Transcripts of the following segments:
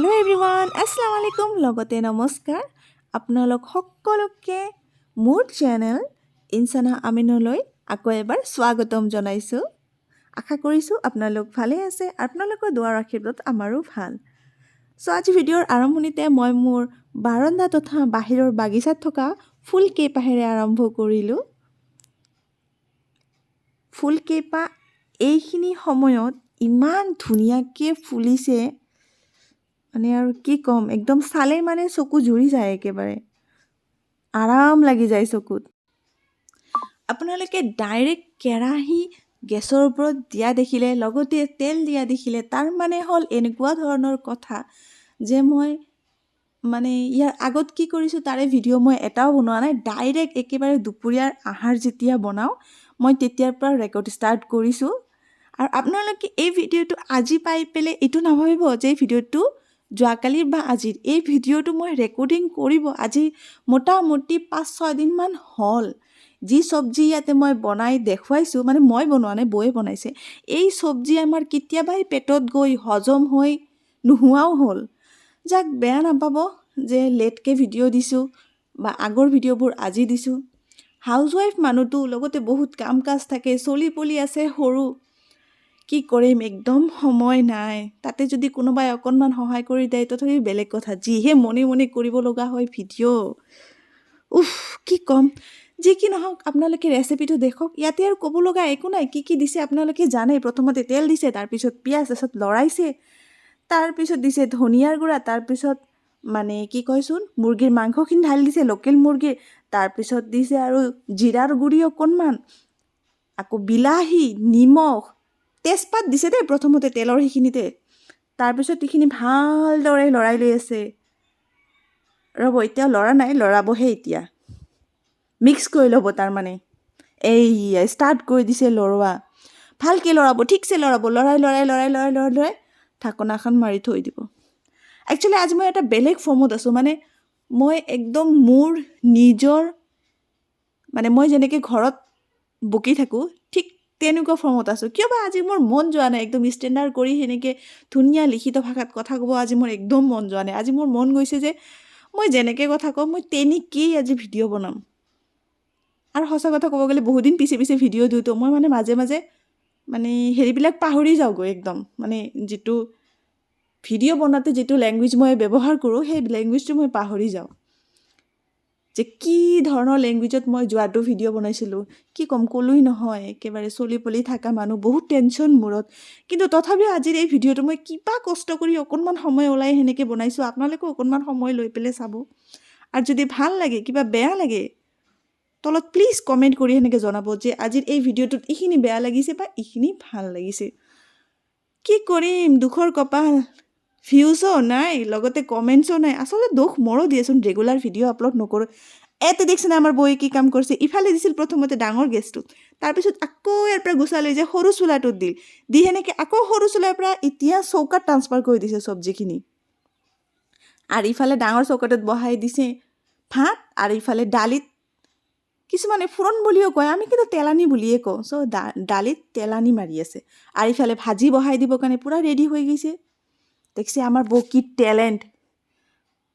Hello' everyone, আসসালামু আলাইকুম, লগতে নমস্কাৰ আপোনালোক সকলোকে। মোৰ চেনেল ইনচানা আমিনলৈ আকৌ এবাৰ স্বাগতম জনাইছোঁ। আশা কৰিছোঁ আপোনালোক ভালে আছে। আপোনালোকৰ দুৱাৰ আশীৰ্বাদত আমাৰো ভাল। চ' আজি ভিডিঅ'ৰ আৰম্ভণিতে মই মোৰ বাৰাণ্ডা তথা বাহিৰৰ বাগিচাত থকা ফুল কেইপাহেৰে আৰম্ভ কৰিলোঁ। ফুল কেইপাহ এইখিনি সময়ত ইমান ধুনীয়াকৈ ফুলিছে, মানে আৰু কি ক'ম, একদম চালে মানে চকু জুৰি যায়, একেবাৰে আৰাম লাগি যায় চকুত। আপোনালোকে ডাইৰেক্ট কেৰাহী গেছৰ ওপৰত দিয়া দেখিলে, লগতে তেল দিয়া দেখিলে, তাৰ মানে হ'ল এনেকুৱা ধৰণৰ কথা যে মই মানে ইয়াৰ আগত কি কৰিছোঁ, তাৰে ভিডিঅ' মই এটাও বনোৱা নাই। ডাইৰেক্ট একেবাৰে দুপৰীয়াৰ আহাৰ যেতিয়া বনাওঁ, মই তেতিয়াৰ পৰা ৰেকৰ্ড ষ্টাৰ্ট কৰিছোঁ। আৰু আপোনালোকে এই ভিডিঅ'টো আজি পাই পেলাই এইটো নাভাবিব যে এই ভিডিঅ'টো যোৱাকালিৰ বা আজিৰ। এই ভিডিঅ'টো মই ৰেকৰ্ডিং কৰিব আজি মোটামুটি 5-6 দিনমান হ'ল। যি চব্জি ইয়াতে মই বনাই দেখুৱাইছোঁ, মানে মই বনোৱা নাই, বৌয়ে বনাইছে, এই চব্জি আমাৰ কেতিয়াবাই পেটত গৈ হজম হৈ নোহোৱাও হ'ল। যাক, বেয়া নাপাব যে লেটকৈ ভিডিঅ' দিছোঁ বা আগৰ ভিডিঅ'বোৰ আজি দিছোঁ। হাউচৱাইফ মানুহটো, লগতে বহুত কাম কাজ থাকে, চলি পলি আছে সৰু, কি কৰিম, একদম সময় নাই। তাতে যদি কোনোবাই অকণমান সহায় কৰি দিয়ে, তথাপি বেলেগ কথা। যিহে মনে মনে কৰিব লগা হয় ভিডিঅ', উফ, কি ক'ম। যি কি নহওক, আপোনালোকে ৰেচিপিটো দেখক। ইয়াতে আৰু ক'ব লগা একো নাই। কি কি দিছে আপোনালোকে জানে। প্ৰথমতে তেল দিছে, তাৰপিছত পিঁয়াজ, তাৰপিছত লৰাইছে, তাৰপিছত দিছে ধনিয়াৰ গুড়া, তাৰপিছত মানে কি কয়চোন, মুৰ্গীৰ মাংসখিনি ঢালি দিছে, লোকেল মুৰ্গীৰ। তাৰপিছত দিছে আৰু জিৰাৰ গুড়ি অকণমান, আকৌ বিলাহী, নিমখ, তেজপাত দিছে দেই প্ৰথমতে তেলৰ সেইখিনিতে। তাৰপিছত এইখিনি ভালদৰে লৰাই লৈ আছে। ৰ'ব, এতিয়া লৰা নাই, লৰাবহে এতিয়া, মিক্স কৰি ল'ব তাৰমানে। এইয়া ষ্টাৰ্ট কৰি দিছে লৰোৱা। ভালকৈ লৰাব, ঠিকছে লৰাব। লৰাই লৰাই লৰাই লৰাই লৰাই লৰাই ঢাকনাখন মাৰি থৈ দিব। একচুৱেলি আজি মই এটা বেলেগ ফৰ্মত আছোঁ। মানে মই একদম মোৰ নিজৰ, মানে মই যেনেকৈ ঘৰত বকি থাকোঁ, ঠিক তেনেকুৱা ফৰ্মত আছোঁ। কিয় বা আজি মোৰ মন যোৱা নাই একদম ষ্টেণ্ডাৰ্ড কৰি সেনেকৈ ধুনীয়া লিখিত ভাষাত কথা ক'ব। আজি মোৰ একদম মন যোৱা নাই। আজি মোৰ মন গৈছে যে মই যেনেকৈ কথা কওঁ, মই তেনেকেই আজি ভিডিঅ' বনাম। আৰু সঁচা কথা ক'ব গ'লে, বহুদিন পিছে পিছে ভিডিঅ' দিওঁতো মই মানে মাজে মাজে মানে হেৰিবিলাক পাহৰি যাওঁগৈ একদম। মানে যিটো ভিডিঅ' বনাওঁতে যিটো লেংগুৱেজ মই ব্যৱহাৰ কৰোঁ, সেই লেংগুৱেজটো মই পাহৰি যাওঁ যে কি ধৰণৰ লেংগুৱেজত মই যোৱাটো ভিডিঅ' বনাইছিলোঁ। কি ক'ম, ক'লোৱেই নহয়, একেবাৰে চলি পলি থকা মানুহ, বহুত টেনশ্যন মূৰত। কিন্তু তথাপিও আজিৰ এই ভিডিঅ'টো মই কিবা কষ্ট কৰি অকণমান সময় ওলাই সেনেকৈ বনাইছোঁ। আপোনালোকেও অকণমান সময় লৈ পেলাই চাব আৰু যদি ভাল লাগে, কিবা বেয়া লাগে, তলত প্লিজ কমেণ্ট কৰি সেনেকৈ জনাব যে আজিৰ এই ভিডিঅ'টোত এইখিনি বেয়া লাগিছে বা এইখিনি ভাল লাগিছে। কি কৰিম, দুখৰ কপাল, ভিউজো নাই, লগতে কমেণ্টছো নাই। আচলতে দোষ মোৰো দিয়াচোন, ৰেগুলাৰ ভিডিঅ' আপলোড নকৰোঁ। ইয়াতে দেখিছেনে আমাৰ বৌয়ে কি কাম কৰিছে? ইফালে দিছিল প্ৰথমতে ডাঙৰ গেছটোত, তাৰপিছত আকৌ ইয়াৰ পৰা গুচাই লৈ যে সৰু চুলাটোত দিল। দি সেনেকৈ আকৌ সৰু চুলাৰ পৰা এতিয়া চৌকাত ট্ৰান্সফাৰ কৰি দিছে চব্জিখিনি। আৰু ইফালে ডাঙৰ চৌকাটোত বহাই দিছে ভাত আৰু ইফালে দালিত, কিছুমানে ফোৰণ বুলিও কয়, আমি কিন্তু তেলানি বুলিয়ে কওঁ, চ' দালিত তেলানি মাৰি আছে। আৰু ইফালে ভাজি বহাই দিবৰ কাৰণে পূৰা ৰেডি হৈ গৈছে। দেখিছে আমাৰ বৌ কি টেলেণ্ট!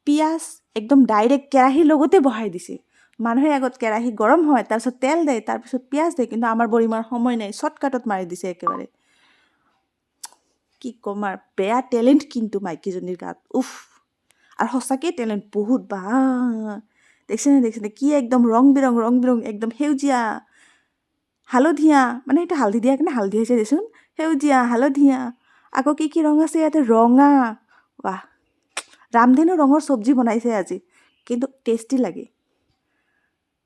পিঁয়াজ একদম ডাইৰেক্ট কেৰাহীৰ লগতে বহাই দিছে। মানুহে আগত কেৰাহী গৰম হয়, তাৰপিছত তেল দিয়ে, তাৰপিছত পিঁয়াজ দিয়ে। কিন্তু আমাৰ বৌৰ ইমান সময় নাই, শ্বৰ্টকাটত মাৰি দিছে একেবাৰে। কি ক'ম আৰু, বেয়া টেলেণ্ট কিন্তু মাইকীজনীৰ গাত, উফ। আৰু সঁচাকেই টেলেণ্ট বহুত বা। দেখিছেনে, দেখিছেনে, কি একদম ৰং বিৰং, ৰং বিৰং, একদম সেউজীয়া, হালধীয়া, মানে সেইটো হালধি দিয়াৰ কাৰণে হালধি হৈছে দেচোন, সেউজীয়া, হালধীয়া, আকৌ কি কি ৰং আছে ইয়াতে, ৰঙা। বাহ, ৰামধেনু ৰঙৰ চব্জি বনাইছে আজি, কিন্তু টেষ্টি লাগে।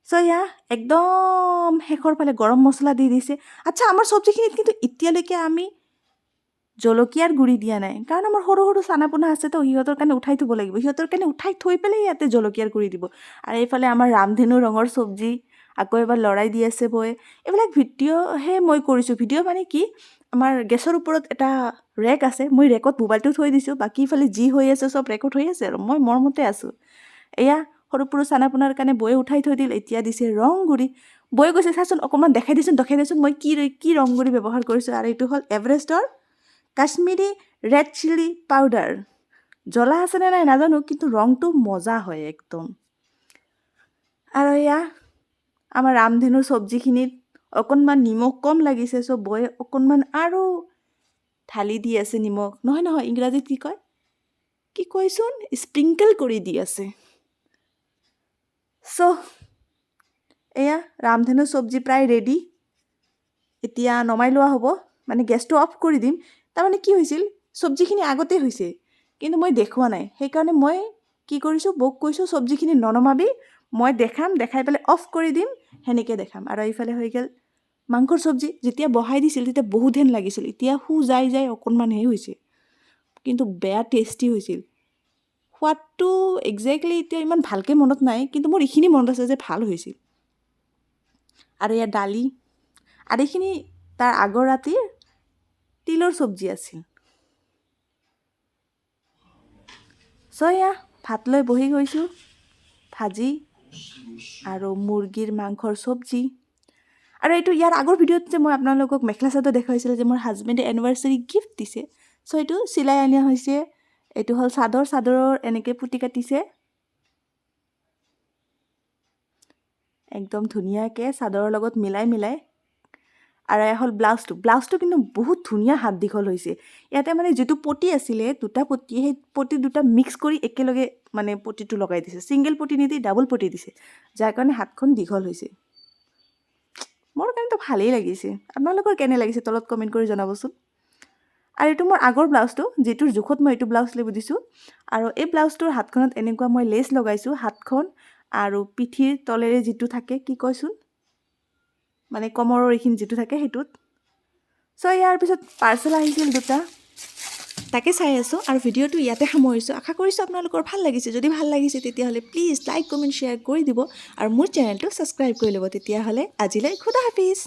চ' ইয়া একদম শেষৰ ফালে গৰম মছলা দি দিছে। আচ্ছা, আমাৰ চব্জিখিনিত কিন্তু এতিয়ালৈকে আমি জলকীয়াৰ গুড়ি দিয়া নাই, কাৰণ আমাৰ সৰু সৰু চানা পোনা আছেতো, সিহঁতৰ কাৰণে উঠাই থ'ব লাগিব। সিহঁতৰ কাৰণে উঠাই থৈ পেলাই ইয়াতে জলকীয়াৰ গুড়ি দিব। আৰু এইফালে আমাৰ ৰামধেনু ৰঙৰ চব্জি আকৌ এবাৰ লৰাই দি আছে বৌয়ে। এইবিলাক ভিডিঅ'হে মই কৰিছোঁ। ভিডিঅ' মানে কি, আমাৰ গেছৰ ওপৰত এটা ৰেক আছে, মই ৰেকত মোবাইলটো থৈ দিছোঁ। বাকী ইফালে যি হৈ আছে চব ৰেকৰ্ড হৈ আছে আৰু মই মৰমতে আছোঁ। এয়া সৰু সৰু চানা পোনাৰ কাৰণে বৌয়ে উঠাই থৈ দিল। এতিয়া দিছে ৰং গুড়ি। বৌয়ে কৈছে, চাচোন, অকণমান দেখাই দেচোন, দেখাই দেচোন, মই কি কি ৰং গুড়ি ব্যৱহাৰ কৰিছোঁ। আৰু এইটো হ'ল এভাৰেষ্টৰ কাশ্মীৰী ৰেড চিলি পাউডাৰ। জ্বলা আছেনে নাই নাজানো, কিন্তু ৰংটো মজা হয় একদম। আৰু এয়া আমাৰ ৰামধেনুৰ চব্জিখিনিত অকণমান নিমখ কম লাগিছে, চ' বৌয়ে অকণমান আৰু ঢালি দি আছে নিমখ। নহয় নহয়, ইংৰাজীত কি কয়, কি কয়চোন, স্প্ৰিংকল কৰি দি আছে। চ' এয়া ৰামধেনু চব্জি প্ৰায় ৰেডি। এতিয়া নমাই লোৱা হ'ব, মানে গেছটো অফ কৰি দিম। তাৰমানে কি হৈছিল, চব্জিখিনি আগতেই হৈছে, কিন্তু মই দেখুওৱা নাই। সেইকাৰণে মই কি কৰিছোঁ, বৌক কৈছোঁ চব্জিখিনি ননমাবি, মই দেখাম, দেখাই পেলাই অফ কৰি দিম, সেনেকৈ দেখাম। আৰু এইফালে হৈ গ'ল মাংসৰ চব্জি। যেতিয়া বহাই দিছিল তেতিয়া বহুত হেন লাগিছিল, এতিয়া শুজাই যাই অকণমানহে হৈছে, কিন্তু বেয়া টেষ্টি হৈছিল। সোৱাদটো একজেক্টলি এতিয়া ইমান ভালকৈ মনত নাই, কিন্তু মোৰ এইখিনি মনত আছে যে ভাল হৈছিল। আৰু ইয়াৰ দালি, আৰু এইখিনি তাৰ আগৰ ৰাতিৰ তিলৰ চব্জি আছিল। চ' এয়া ভাত লৈ বহি গৈছোঁ, ভাজি আৰু মুৰ্গীৰ মাংসৰ চব্জি। আৰু এইটো ইয়াৰ আগৰ ভিডিঅ'ত যে মই আপোনালোকক মেখেলা চাদৰ দেখুৱাইছিলোঁ যে মোৰ হাজবেণ্ডে এনিভাৰ্চাৰী গিফ্ট দিছে, চ' এইটো চিলাই অনা হৈছে। এইটো হ'ল চাদৰ, চাদৰৰ এনেকৈ পুতি কাটিছে একদম ধুনীয়াকৈ চাদৰৰ লগত মিলাই মিলাই। আৰু এয়া হ'ল ব্লাউজটো। ব্লাউজটো কিন্তু বহুত ধুনীয়া হাত দীঘল হৈছে। ইয়াতে মানে যিটো পটি আছিলে, দুটা পটি, সেই পটি দুটা মিক্স কৰি একেলগে মানে পটিটো লগাই দিছে। ছিংগল পটি নিদি ডাবল পটি দিছে, যাৰ কাৰণে হাতখন দীঘল হৈছে। মোৰ কাৰণেতো ভালেই লাগিছে, আপোনালোকৰ কেনে লাগিছে তলত কমেণ্ট কৰি জনাবচোন। আৰু এইটো মোৰ আগৰ ব্লাউজটো, যিটোৰ জোখত মই এইটো ব্লাউজ ল'ব দিছোঁ। আৰু এই ব্লাউজটোৰ হাতখনত এনেকুৱা মই লেচ লগাইছোঁ, হাতখন আৰু পিঠিৰ তলেৰে যিটো থাকে, কি কয়চোন, মানে কমৰৰ এইখিনি যিটো থাকে সেইটোত। চ' ইয়াৰ পিছত পাৰ্চেল আহিছিল দুটা, তাকে চাই আছোঁ। আৰু ভিডিঅ'টো ইয়াতে সামৰিছোঁ। আশা কৰিছোঁ আপোনালোকৰ ভাল লাগিছে। যদি ভাল লাগিছে তেতিয়াহ'লে প্লিজ লাইক, কমেণ্ট, শ্বেয়াৰ কৰি দিব আৰু মোৰ চেনেলটো ছাবস্ক্ৰাইব কৰি ল'ব। তেতিয়াহ'লে আজিলৈ খুদা হাফিজ।